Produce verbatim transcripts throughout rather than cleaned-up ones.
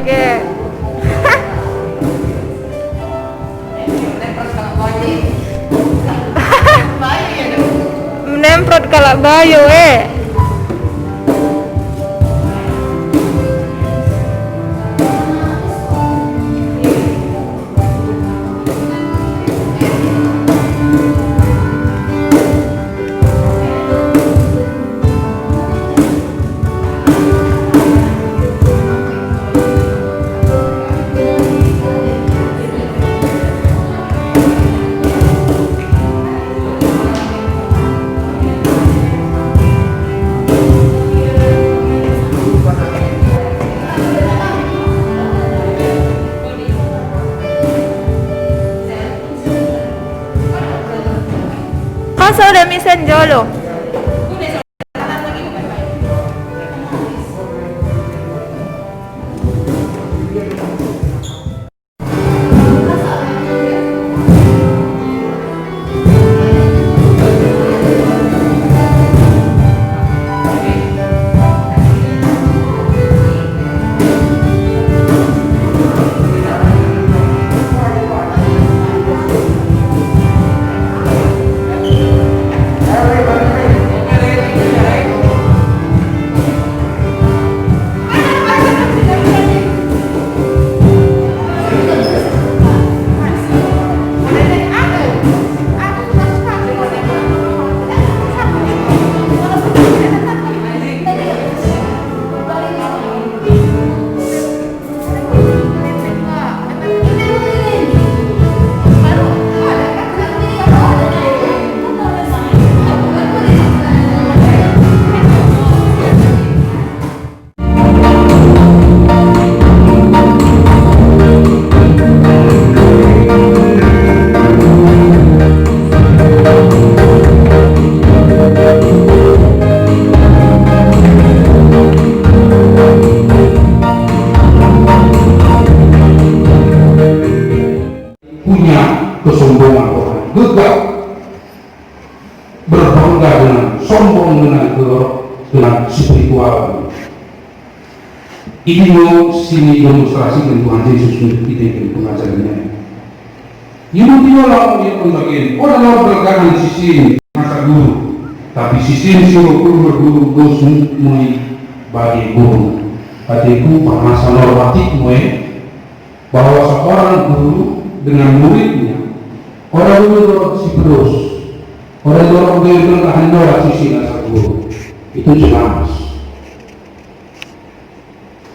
Ge. Menemprot kalak Bayo, eh. Kau sudah misen jolo. Punya kesombongan orang gegah, berbangga dengan sombong dengan, dengan spiritual. Idi ngo sidemonstrasiken Tuhan Jesus untuk kita i pengajaranna. Iuduti ola mo ia pembagian, ola lot bergahan sisin asa guru, tapi sisin si roh kul merguru dos mo i bage guru. Ateku permasa normatif mo e, bahwa seorang guru dengan muridnya, ola dua ndorok sipedos, ola ndorok dua bergahan ndorok sisin asa guru. Itu jelas.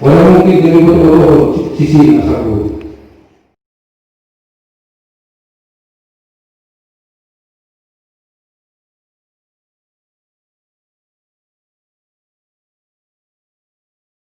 Ola mungkin jadi betul sisin asa guru.